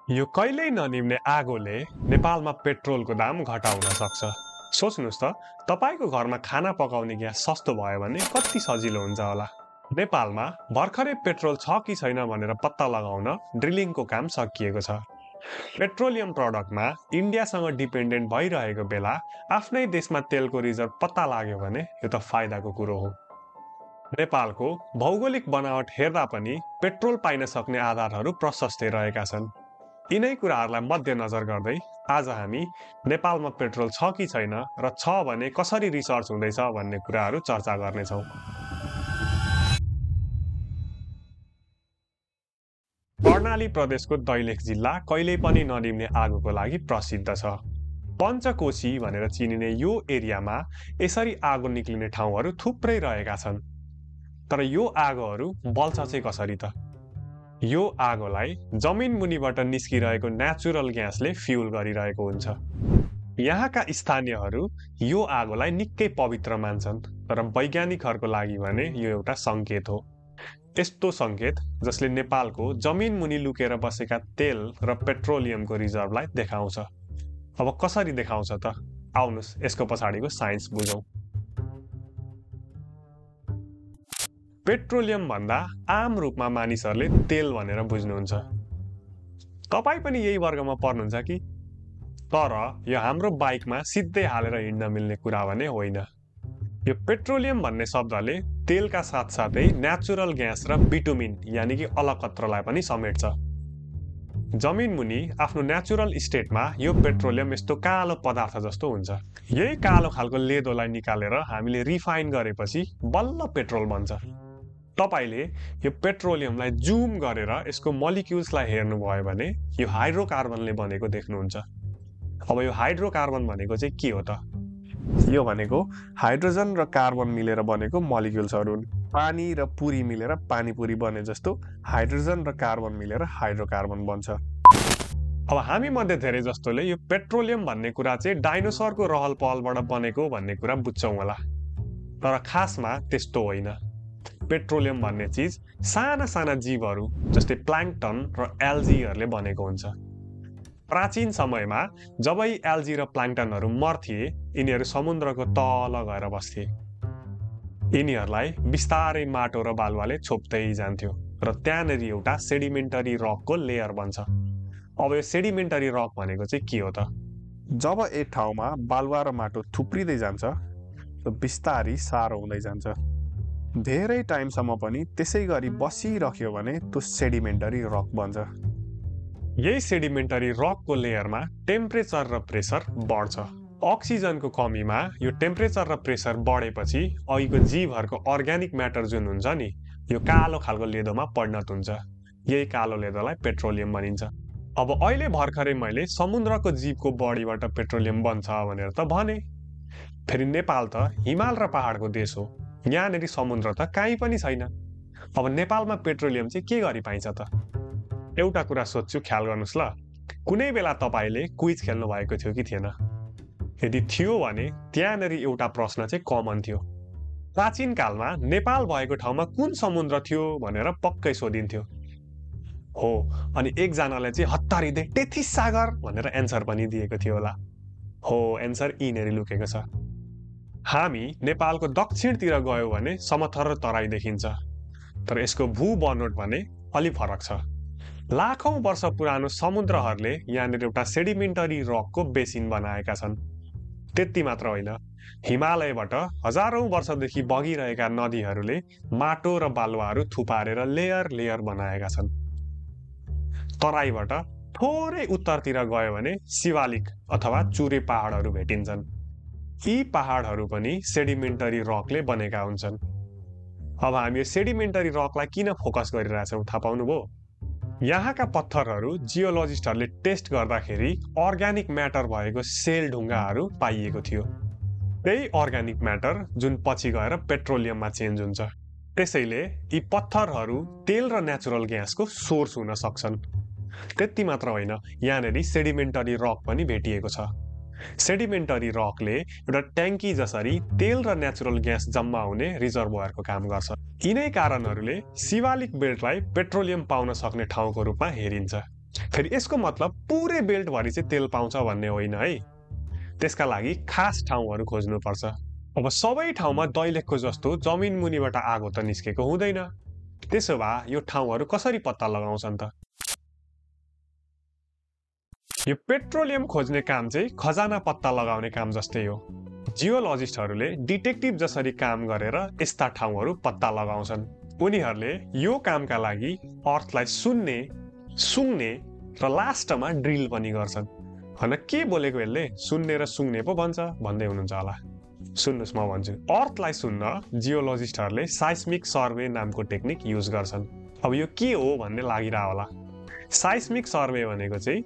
यो कहिल्यै ननिम्ने आगोले नेपालमा पेट्रोलको दाम घटाउन सक्छ। सोच्नुस् त, तपाईको घरमा खाना पकाउने ग्यास सस्तो भयो भने कति सजिलो हुन्छ होला। नेपालमा भर्खरै पेट्रोल छ कि छैन भनेर पत्ता लगाउन ड्रिलिङको काम सकिएको छ। पेट्रोलियम प्रडक्टमा इन्डियासँग डिपेन्डेन्ट भइरहेको बेला आफ्नै देशमा तेलको रिजर्भ पत्ता लाग्यो भने यो त फाइदाको कुरो हो। नेपालको भौगोलिक बनावट हेर्दा पनि पेट्रोल पाइन सक्ने आधारहरू प्रशस्तै रहेका छन्। यिनै कुराहरूलाई मध्यनजर गर्दै आज हामी नेपालमा पेट्रोल छ कि छैन र छ भने कसरी रिसर्च हुँदैछ भन्ने कुराहरू चर्चा गर्नेछौँ। कर्णाली प्रदेशको दैलेख जिल्ला कहिल्यै पनि ननिम्ने आगोको लागि प्रसिद्ध छ। पञ्चकोशी भनेर चिनिने यो एरियामा यसरी आगो निक्लिने ठाउँहरू थुप्रै रहेका छन्। तर यो आगोहरू बल्छ चाहिँ कसरी त? यो आगोलाई जमिन मुनिबाट निस्किरहेको नेचुरल ग्यासले फ्युल गरिरहेको हुन्छ। यहाँका स्थानीयहरू यो आगोलाई निकै पवित्र मान्छन्, तर वैज्ञानिकहरूको लागि भने यो एउटा सङ्केत हो। यस्तो सङ्केत जसले नेपालको जमिन मुनि लुकेर बसेका तेल र पेट्रोलियमको रिजर्भलाई देखाउँछ। अब कसरी देखाउँछ त? आउनुस् यसको पछाडिको साइन्स बुझौँ। पेट्रोलियम भन्दा आम रूपमा मानिसहरूले तेल भनेर बुझ्नुहुन्छ। तपाईँ पनि यही वर्गमा पर्नुहुन्छ कि? तर यो हाम्रो बाइकमा सिधै हालेर हिँड्न मिल्ने कुरा भने होइन। यो पेट्रोलियम भन्ने शब्दले तेलका साथसाथै नेचुरल ग्यास र बिटुमिन यानि कि अलकत्रलाई पनि समेट्छ। जमिन मुनि आफ्नो नेचुरल स्टेटमा यो पेट्रोलियम यस्तो कालो पदार्थ जस्तो हुन्छ। यही कालो खालको लेदोलाई निकालेर हामीले रिफाइन गरेपछि बल्ल पेट्रोल बन्छ। तपाईले यो पेट्रोलियमलाई जुम गरेर यसको मलिक्युल्सलाई हेर्नुभयो भने यो हाइड्रोकार्बनले बनेको देख्नुहुन्छ। अब यो हाइड्रोकार्बन भनेको चाहिँ के हो त? यो भनेको हाइड्रोजन र कार्बन मिलेर बनेको मलिक्युल्सहरू हुन्। पानी र पुरी मिलेर पानीपुरी बने जस्तो हाइड्रोजन र कार्बन मिलेर हाइड्रोकार्बन बन्छ। अब हामी मध्ये धेरै जस्तोले यो पेट्रोलियम भन्ने कुरा चाहिँ डाइनोसरको रहल पहलबाट बनेको भन्ने कुरा बुझ्छौँ होला। तर खासमा त्यस्तो होइन। पेट्रोलियम भन्ने चिज साना साना जीवहरू जस्तै प्लाङ्क्टन र एल्जीहरूले बनेको हुन्छ। प्राचीन समयमा जब यी एल्जी र प्लाङ्क्टनहरू मर्थे, यिनीहरू समुद्रको तल गएर बस्थे। यिनीहरूलाई बिस्तारै माटो र बालुवाले छोप्दै जान्थ्यो र त्यहाँनिर एउटा सेडिमेन्टरी रकको लेयर बन्छ। अब यो सेडिमेन्टरी रक भनेको चाहिँ के हो त? जब एक ठाउँमा बालुवा र माटो थुप्रिँदै जान्छ, बिस्तारै सारो हुँदै जान्छ। धेरै टाइमसम्म पनि त्यसै गरी बसिरह्यो भने त्यो सेडिमेन्टरी रक बन्छ। यही सेडिमेन्टरी रकको लेयरमा टेम्परेचर र प्रेसर बढ्छ। अक्सिजनको कमीमा यो टेम्परेचर र प्रेसर बढेपछि अहिलेको जीवहरूको अर्ग्यानिक म्याटर जुन हुन्छ नि, यो कालो खालको लेदोमा परिणत हुन्छ। यही कालो लेदोलाई पेट्रोलियम भनिन्छ। अब अहिले भर्खरै मैले समुद्रको जीवको बडीबाट पेट्रोलियम बन्छ भनेर त भने। फेरि नेपाल त हिमाल र पहाडको देश हो। यहाँनिर समुद्र त कहीँ पनि छैन। अब नेपालमा पेट्रोलियम चाहिँ के गरी पाइन्छ त? एउटा कुरा सोध्छु, ख्याल गर्नुहोस् ल। कुनै बेला तपाईँले क्विज खेल्नु भएको थियो कि थिएन? यदि थियो भने त्यहाँनिर एउटा प्रश्न चाहिँ कमन थियो। प्राचीन कालमा नेपाल भएको ठाउँमा कुन समुद्र थियो भनेर पक्कै सोधिन्थ्यो। हो, अनि एकजनाले चाहिँ हतारिँदै टेथिस सागर भनेर एन्सर पनि दिएको थियो होला। हो, एन्सर यिनीहरू लुकेको छ। हामी नेपालको दक्षिणतिर गयौँ भने समथर तराई देखिन्छ, तर यसको भू बनोट भने अलि फरक छ। लाखौं वर्ष पुरानो समुद्रहरूले यहाँनिर एउटा सेडिमेन्टरी रकको बेसिन बनाएका छन्। त्यति मात्र होइन, हिमालयबाट हजारौं वर्षदेखि बगिरहेका नदीहरूले माटो र बालुवाहरू थुपारेर लेयर लेयर बनाएका छन्। तराईबाट थोरै उत्तरतिर गयो भने शिवालिक अथवा चुरे पहाडहरू भेटिन्छन्। यी पहाडहरू पनि सेडिमेन्टरी रकले बनेका हुन्छन्। अब हामी सेडिमेन्टरी रकलाई किन फोकस गरिरहेछौँ थाहा पाउनुभयो? यहाँका पत्थरहरू जियोलोजिस्टहरूले टेस्ट गर्दाखेरि अर्ग्यानिक म्याटर भएको सेल ढुङ्गाहरू पाइएको थियो। त्यही अर्ग्यानिक म्याटर जुन पछि गएर पेट्रोलियममा चेन्ज हुन्छ। त्यसैले यी पत्थरहरू तेल र नेचुरल ग्यासको सोर्स हुन सक्छन्। त्यति मात्र होइन, यहाँनिर सेडिमेन्टरी रक पनि भेटिएको छ। सेडिमेन्टरी रकले एउटा ट्याङ्की जसरी तेल र नेचुरल ग्यास जम्मा हुने रिजर्भोयरको काम गर्छ। यिनै कारणहरूले शिवालिक बेल्टलाई पेट्रोलियम पाउन सक्ने ठाउँको रूपमा हेरिन्छ। फेरि यसको मतलब पुरै बेल्टभरि चाहिँ तेल पाउँछ भन्ने होइन है। त्यसका लागि खास ठाउँहरू खोज्नुपर्छ। अब सबै ठाउँमा दैलेखको जस्तो जमिन मुनिबाट आगो त निस्केको हुँदैन। त्यसो भए यो ठाउँहरू कसरी पत्ता लगाउँछन् त? यो पेट्रोलियम खोज्ने काम चाहिँ खजाना पत्ता लगाउने काम जस्तै हो। जियोलजिस्टहरूले डिटेक्टिभ जसरी काम गरेर यस्ता ठाउँहरू पत्ता लगाउँछन्। उनीहरूले यो कामका लागि अर्थलाई सुन्ने, सुँघ्ने र लास्टमा ड्रिल पनि गर्छन्। होइन के बोलेको यसले? सुन्ने र सुँघ्ने पो भन्छ भन्दै हुनुहुन्छ होला। सुन्नुहोस् म भन्छु। अर्थलाई सुन्न जियोलजिस्टहरूले साइस्मिक सर्वे नामको टेक्निक युज गर्छन्। अब यो के हो भन्ने लागिरह होला। साइस्मिक सर्वे भनेको चाहिँ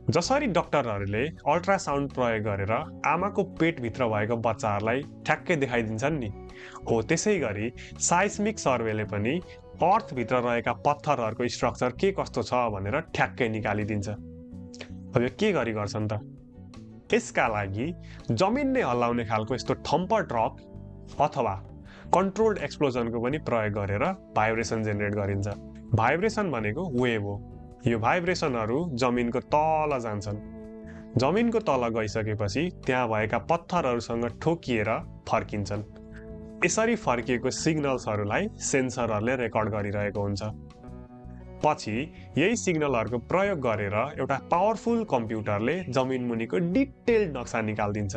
जसरी डाक्टरहरूले अल्ट्रासाउन्ड प्रयोग गरेर आमाको पेटभित्र भएको बच्चाहरूलाई ठ्याक्कै देखाइदिन्छन् नि, हो त्यसै गरी साइस्मिक सर्वेले पनि अर्थभित्र रहेका पत्थरहरूको स्ट्रक्चर के कस्तो छ भनेर ठ्याक्कै निकालिदिन्छ। अब यो के गरी गर्छन् त? यसका लागि जमिन नै हल्लाउने खालको यस्तो थम्पर ट्रक अथवा कन्ट्रोल्ड एक्सप्लोजनको पनि प्रयोग गरेर भाइब्रेसन जेनेरेट गरिन्छ। भाइब्रेसन भनेको वेभ हो। यो भाइब्रेसनहरू जमिनको तल जान्छन्। जमिनको तल गइसकेपछि त्यहाँ भएका पत्थरहरूसँग ठोकिएर फर्किन्छन्। यसरी फर्किएको सिग्नल्सहरूलाई सेन्सरहरूले रेकर्ड गरिरहेको हुन्छ। पछि यही सिग्नलहरूको प्रयोग गरेर एउटा पावरफुल कम्प्युटरले जमिन मुनिको डिटेल्ड नक्सा निकालिदिन्छ।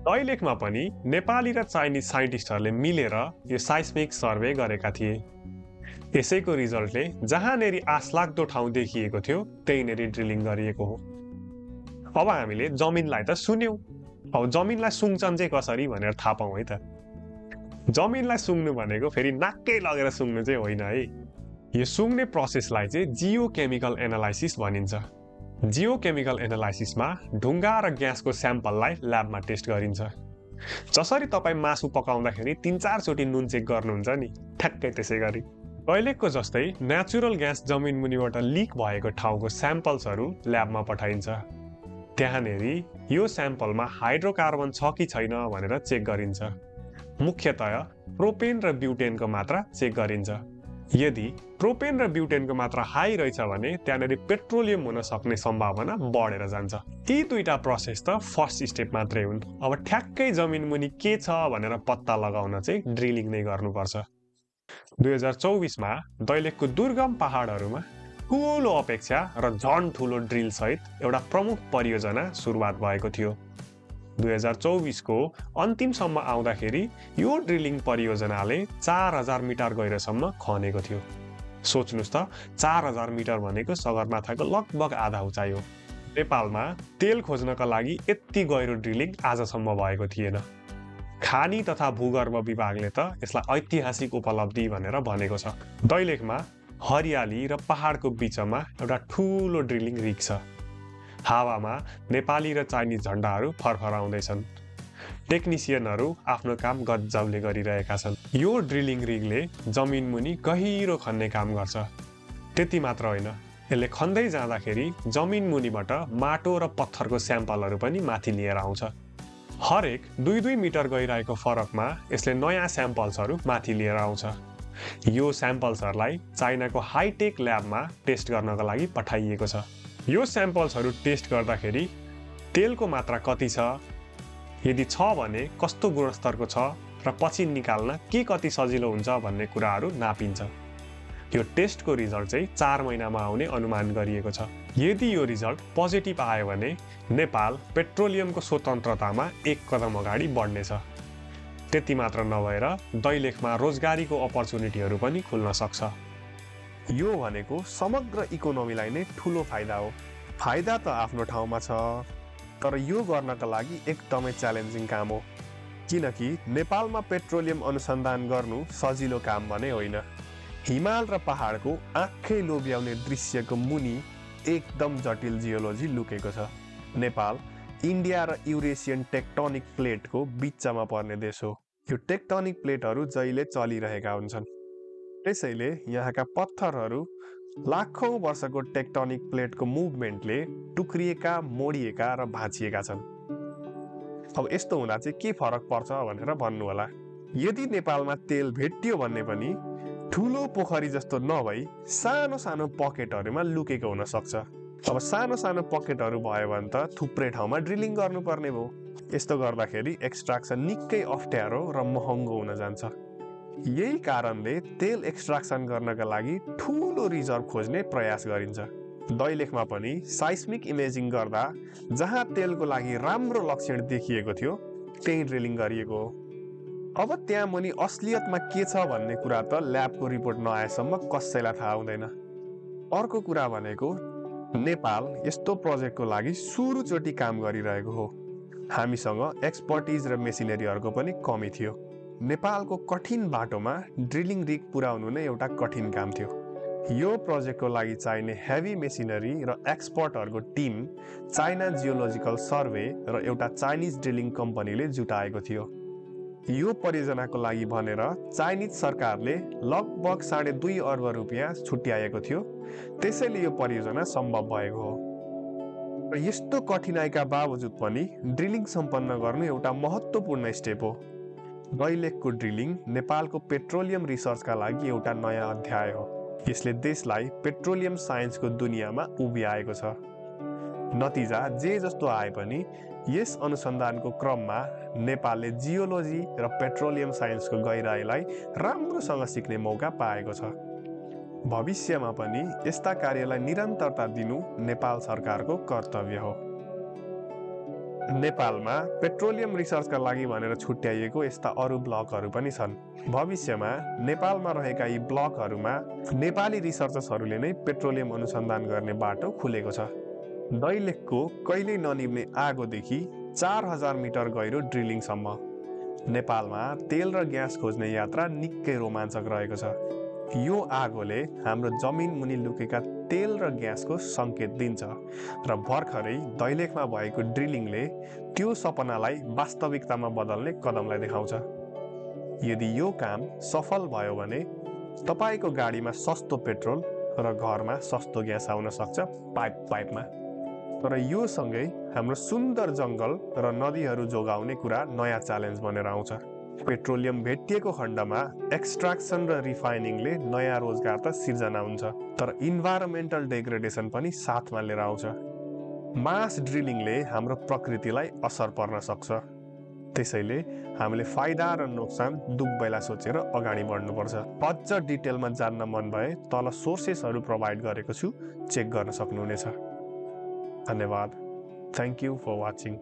दैलेखमा पनि नेपाली र चाइनिज साइन्टिस्टहरूले मिलेर यो साइस्मिक सर्वे गरेका थिए। यसैको रिजल्टले जहाँनेरि आशलाग्दो ठाउँ देखिएको थियो त्यहीँनेरि ड्रिलिङ गरिएको हो। अब हामीले जमिनलाई त सुन्यौँ, अब जमिनलाई सुँग्छन् चाहिँ कसरी भनेर थाहा पाउँ है त। जमिनलाई सुँग्नु भनेको फेरि नाक्कै लगेर सुँग्नु चाहिँ होइन है। यो सुँग्ने प्रोसेसलाई चाहिँ जियोकेमिकल एनालाइसिस भनिन्छ। जियोकेमिकल एनालाइसिसमा ढुङ्गा र ग्यासको स्याम्पललाई ल्याबमा टेस्ट गरिन्छ। जसरी तपाईँ मासु पकाउँदाखेरि 3-4 चोटि नुन चेक गर्नुहुन्छ नि, ठ्याक्कै त्यसै गरी दैलेखको जस्तै नेचुरल ग्यास जमिन मुनिबाट लिक भएको ठाउँको स्याम्पल्सहरू ल्याबमा पठाइन्छ। त्यहाँनेरि यो स्याम्पलमा हाइड्रोकार्बन छ कि छैन भनेर चेक गरिन्छ। मुख्यतया प्रोपेन र ब्युटेनको मात्रा चेक गरिन्छ। यदि प्रोपेन र ब्युटेनको मात्रा हाई रहेछ भने त्यहाँनेरि पेट्रोलियम हुन सक्ने सम्भावना बढेर जान्छ। यी दुईटा प्रोसेस त फर्स्ट स्टेप मात्रै हुन्। अब ठ्याक्कै जमिन मुनि के छ भनेर पत्ता लगाउन चाहिँ ड्रिलिङ नै गर्नुपर्छ। 2024मा दैलेखको दुर्गम पहाडहरूमा ठुलो अपेक्षा र झन ठुलो ड्रिल सहित एउटा प्रमुख परियोजना सुरुवात भएको थियो। 2024को अन्तिमसम्म आउँदाखेरि यो ड्रिलिङ परियोजनाले 4000 मिटर गहिरोसम्म खनेको थियो। सोच्नुहोस् त, 4000 मिटर भनेको सगरमाथाको लगभग आधा उचाइ हो। नेपालमा तेल खोज्नका लागि यति गहिरो ड्रिलिङ आजसम्म भएको थिएन। खानी तथा भूगर्भ विभागले त यसलाई ऐतिहासिक उपलब्धि भनेर भनेको छ। दैलेखमा हरियाली र पहाडको बिचमा एउटा ठुलो ड्रिलिङ रिग छ। हावामा नेपाली र चाइनिज झन्डाहरू फरफराउँदैछन्। टेक्निसियनहरू आफ्नो काम गजबले गरिरहेका छन्। यो ड्रिलिङ रिगले जमिन मुनि गहिरो खन्ने काम गर्छ। त्यति मात्र होइन, यसले खन्दै जाँदाखेरि जमिन मुनिबाट माटो र पत्थरको स्याम्पलहरू पनि माथि लिएर आउँछ। हरेक 2-2 मिटर गइरहेको फरकमा यसले नयाँ स्याम्पल्सहरू माथि लिएर आउँछ। यो स्याम्पल्सहरूलाई चाइनाको हाइटेक ल्याबमा टेस्ट गर्नका लागि पठाइएको छ। यो स्याम्पल्सहरू टेस्ट गर्दाखेरि तेलको मात्रा कति छ, यदि छ भने कस्तो गुणस्तरको छ र पछि निकाल्न के कति सजिलो हुन्छ भन्ने कुराहरू नापिन्छ। यो टेस्टको रिजल्ट चाहिँ 4 महिनामा आउने अनुमान गरिएको छ। यदि यो रिजल्ट पोजिटिभ आयो भने नेपाल पेट्रोलियमको स्वतन्त्रतामा एक कदम अगाडि बढ्नेछ। त्यति मात्र नभएर दैलेखमा रोजगारीको अपर्च्युनिटीहरू पनि खुल्न सक्छ। यो भनेको समग्र इकोनोमीलाई नै ठुलो फाइदा हो। फाइदा त आफ्नो ठाउँमा छ, तर यो गर्नका लागि एकदमै च्यालेन्जिङ काम हो। किनकि नेपालमा पेट्रोलियम अनुसन्धान गर्नु सजिलो काम भने होइन। हिमाल र पहाडको आँखै लोभ्याउने दृश्यको मुनि एकदम जटिल जियोलोजी लुकेको छ। नेपाल इन्डिया र युरेसियन टेक्टोनिक प्लेटको बिचमा पर्ने देश हो। यो टेक्टोनिक प्लेटहरू जहिले चलिरहेका हुन्छन्। त्यसैले यहाँका पत्थरहरू लाखौं वर्षको टेक्टोनिक प्लेटको मुभमेन्टले टुक्रिएका, मोडिएका र भाँचिएका छन्। अब यस्तो हुँदा चाहिँ के फरक पर्छ भनेर भन्नु होला। यदि नेपालमा तेल भेटियो भन्ने पनि ठुलो पोखरी जस्तो नभई सानो सानो पकेटहरूमा लुकेको हुन सक्छ। अब सानो सानो पकेटहरू भयो भने त थुप्रै ठाउँमा ड्रिलिङ गर्नुपर्ने भयो। यस्तो गर्दाखेरि एक्सट्र्याक्सन निकै अप्ठ्यारो र महँगो हुन जान्छ। यही कारणले तेल एक्सट्र्याक्सन गर्नका लागि ठुलो रिजर्भ खोज्ने प्रयास गरिन्छ। दैलेखमा पनि साइस्मिक इमेजिङ गर्दा जहाँ तेलको लागि राम्रो लक्षण देखिएको थियो त्यही ड्रिलिङ गरिएको हो। अब त्यहाँ मुनि असलियतमा के छ भन्ने कुरा त ल्याबको रिपोर्ट नआएसम्म कसैलाई थाहा हुँदैन। अर्को कुरा भनेको नेपाल यस्तो प्रोजेक्टको लागि सुरुचोटि काम गरिरहेको हो। हामीसँग एक्सपर्टिज र मेसिनरीहरूको पनि कमी थियो। नेपालको कठिन बाटोमा ड्रिलिङ रिग पुर्याउनु नै एउटा कठिन काम थियो। यो प्रोजेक्टको लागि चाहिने हेभी मेसिनरी र एक्सपर्टहरूको टिम चाइना जियोलोजिकल सर्वे र एउटा चाइनिज ड्रिलिङ कम्पनीले जुटाएको थियो। यो परियोजनाको लागि भनेर चाइनिज सरकारले लगभग 2.5 अर्ब रुपियाँ छुट्याएको थियो। त्यसैले यो परियोजना सम्भव भएको हो। र यस्तो कठिनाइका बावजुद पनि ड्रिलिङ सम्पन्न गर्नु एउटा महत्त्वपूर्ण स्टेप हो। दैलेखको ड्रिलिङ नेपालको पेट्रोलियम रिसर्चका लागि एउटा नयाँ अध्याय हो। यसले देशलाई पेट्रोलियम साइन्सको दुनियाँमा उभ्याएको छ। नतिजा जे जस्तो आए पनि यस अनुसन्धानको क्रममा नेपालले जियोलोजी र पेट्रोलियम साइन्सको गहिराईलाई राम्रोसँग सिक्ने मौका पाएको छ। भविष्यमा पनि यस्ता कार्यलाई निरन्तरता दिनु नेपाल सरकारको कर्तव्य हो। नेपालमा पेट्रोलियम रिसर्चका लागि भनेर छुट्याइएको यस्ता अरू ब्लकहरू पनि छन्। भविष्यमा नेपालमा रहेका यी ब्लकहरूमा नेपाली रिसर्चर्सहरूले नै पेट्रोलियम अनुसन्धान गर्ने बाटो खुलेको छ। दैलेखको कहिल्यै ननिभ्ने आगोदेखि 4000 मिटर गहिरो ड्रिलिङसम्म नेपालमा तेल र ग्यास खोज्ने यात्रा निकै रोमाञ्चक रहेको छ। यो आगोले हाम्रो जमिन मुनि लुकेका तेल र ग्यासको सङ्केत दिन्छ र भर्खरै दैलेखमा भएको ड्रिलिङले त्यो सपनालाई वास्तविकतामा बदल्ने कदमलाई देखाउँछ। यदि यो काम सफल भयो भने तपाईको गाडीमा सस्तो पेट्रोल र घरमा सस्तो ग्यास आउन सक्छ पाइपमा। तर यो सँगै हाम्रो सुन्दर जङ्गल र नदीहरू जोगाउने कुरा नयाँ च्यालेन्ज बनेर आउँछ। पेट्रोलियम भेटिएको खण्डमा एक्सट्र्याक्सन र रिफाइनिङले नयाँ रोजगार त सिर्जना हुन्छ, तर इन्भाइरोमेन्टल डेग्रेडेसन पनि साथमा लिएर आउँछ। मास ड्रिलिङले हाम्रो प्रकृतिलाई असर पर्न सक्छ। त्यसैले हामीले फाइदा र नोक्सान दुवैलाई सोचेर अगाडि बढ्नुपर्छ। अझ डिटेलमा जान्न मन भए तल सोर्सेसहरू प्रोभाइड गरेको छु, चेक गर्न सक्नुहुनेछ। धन्यवाद। Thank you for watching.